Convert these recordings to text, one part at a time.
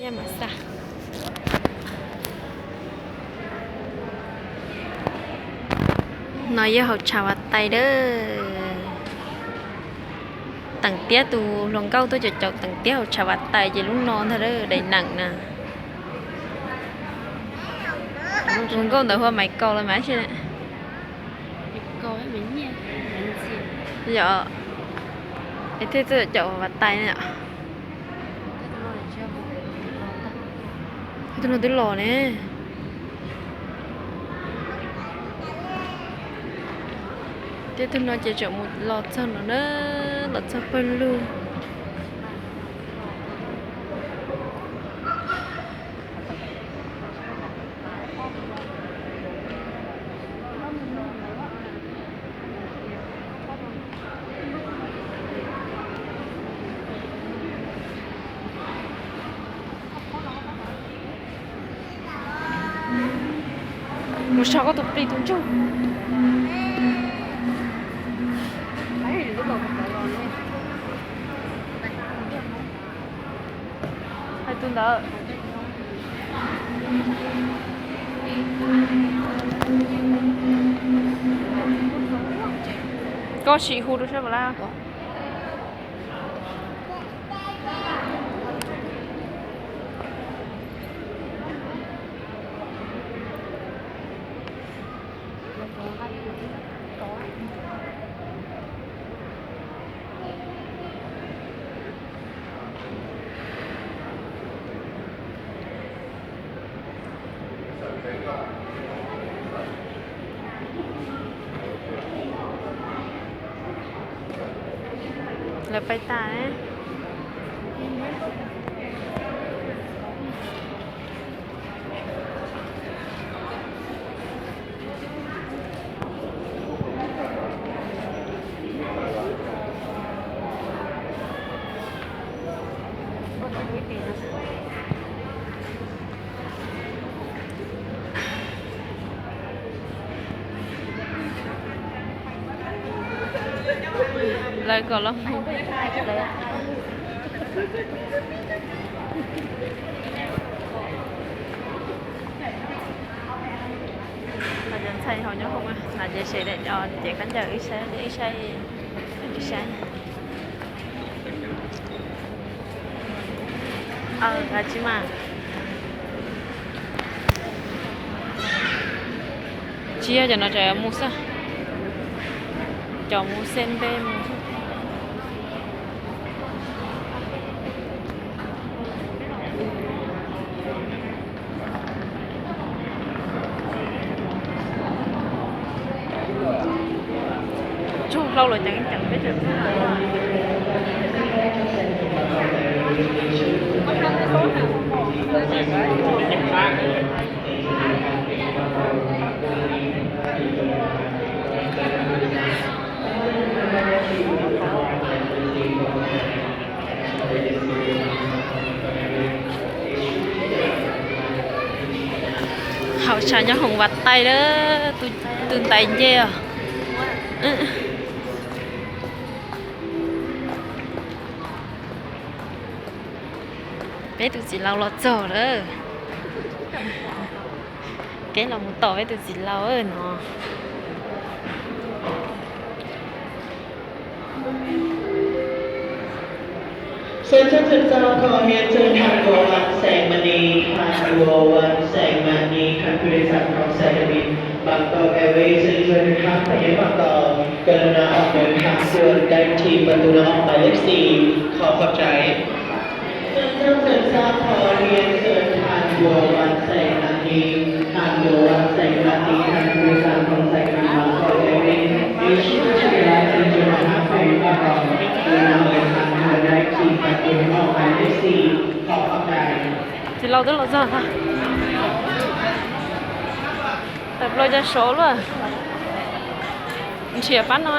Mas xa. No yog hauv tshav Vaj Taij dawb. Teem Tiab tus hluas nkauj tuaj caum caum Teem Tiab hauv tshav Vaj Taij ces lub no ntag dawb, Đà Nẵng na. Tus hluas nkauj ntawd hu ua Maiv Kaus los mas. Yog, es thiaj tuaj caum Vaj Taij na. Tus no twb los ne. Thiab tus no ces tseem mus los txog no na, los txog pawg lug. Mus saib koj tus plig tus ntsuag. Hais tus ntawd. Koj sim hu rau saib puas lab. Lawv pais tas. Lawv kom los mus. Cov ntxhais hauv nyob hoom na ces sev daim cov cev khaub ncaws wb saib, wb saib, wb saib. Aw, tsis mas. Tsis yog cov no, cov mus xwb. Cov mus xe npe mus xwb. Tsuag hlau los ceev ceev peb tseem. Hauv tshav nyob hoom Vaj Taij lawm, tus ntais nce os. Peb tus txiv laus los txog lawm. Peb los mus tos peb tus txiv laus no. Xin chân thành chào cọ hiến chân thành của bạn Seng Mani, ทางด่วน Seng Mani, ท่านผู้โดยสารของสายการบินบางกอกแอร์เวย์ ซึ่งช่วยกันข้ามไปยังบางกอก กรุณาออกเดินทางด่วนได้ที่ประตูน้ำออกหมายเลขสี่ ขอขอบใจ Xin chân thành chào cọ hiến chân thành của bạn Seng Mani, ทางด่วน Seng Mani, ท่านผู้โดยสารของสายการบินบางกอกแอร์เวย์ มีชื่อว่าชื่อร้าน ซึ่งช่วยกันข้ามไปยังบางกอก กรุณาออกเดินทางด่วนได้ที่ประตูน้ำออกหมายเลขสี่ ขอขอบใจ Txiv laus twb los txog tag. Tawm plaws cov saud luaj. Nrhiav pab no.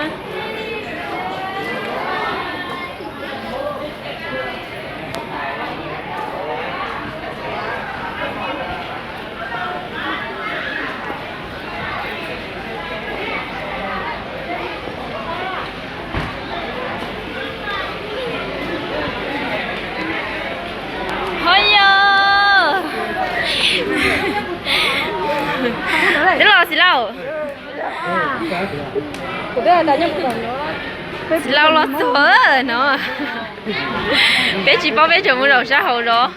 Ho yog Txiv laus los txog no. Peb tsis paub peb tseem mus zaum sab hauv zos.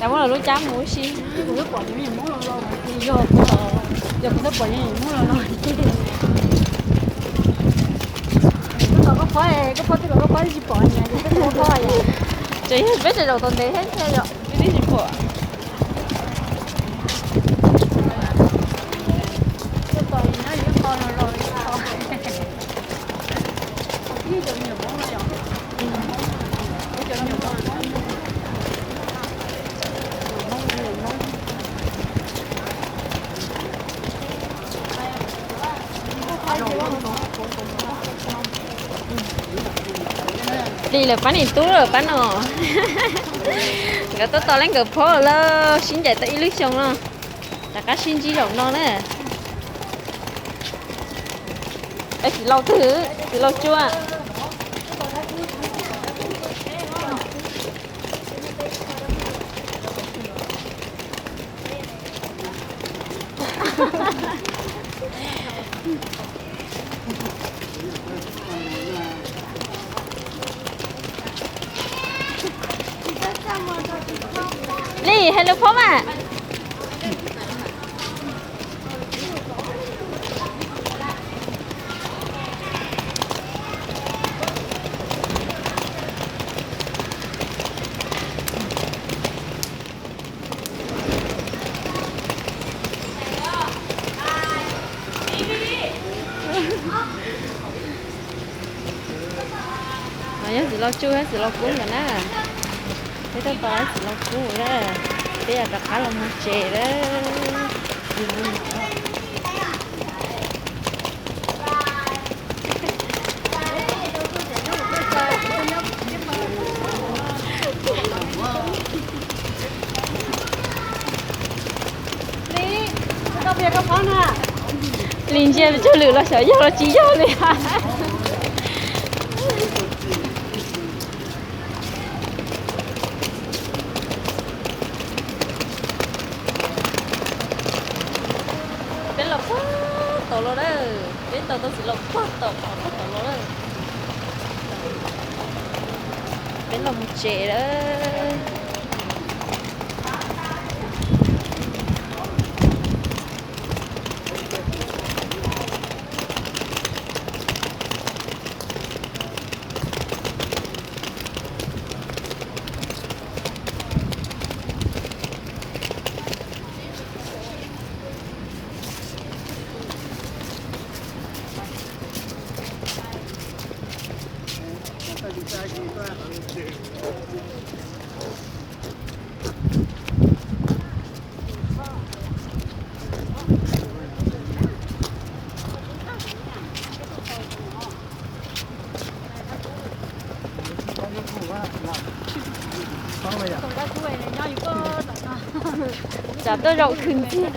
Muab lub cab mus ua si. Yog kuv twb pom, yog kuv twb pom, yog kuv twb pom, tsis pom, peb zaum tau ntev thiab thiaj yog twb tsis pom. Dim lawm pab niam tub lawm pab no. Nkawd tuaj tos leej nkawd phob lawm, sib ncaim tau ib lub xyoo no. Rov qab sib ntsib zaum no na. Txiv laus twg? Txiv laus Tsua. Li hais lus phob mas. Yog txiv laus Tsua thiab txiv laus Kub nkawd na. Peb tuaj tos txiv laus Kub lawm, peb yuav rov qab los mus tsev lawm. Li ntsia tsug lwm los xyov yog los tsis yog li. Peb los puag tom los lawm, peb tos tau txiv laus puag tom qhov puag tom los lawm. Peb los mus tsev lawm. Tsam tuaj zaum khwv ntxiag.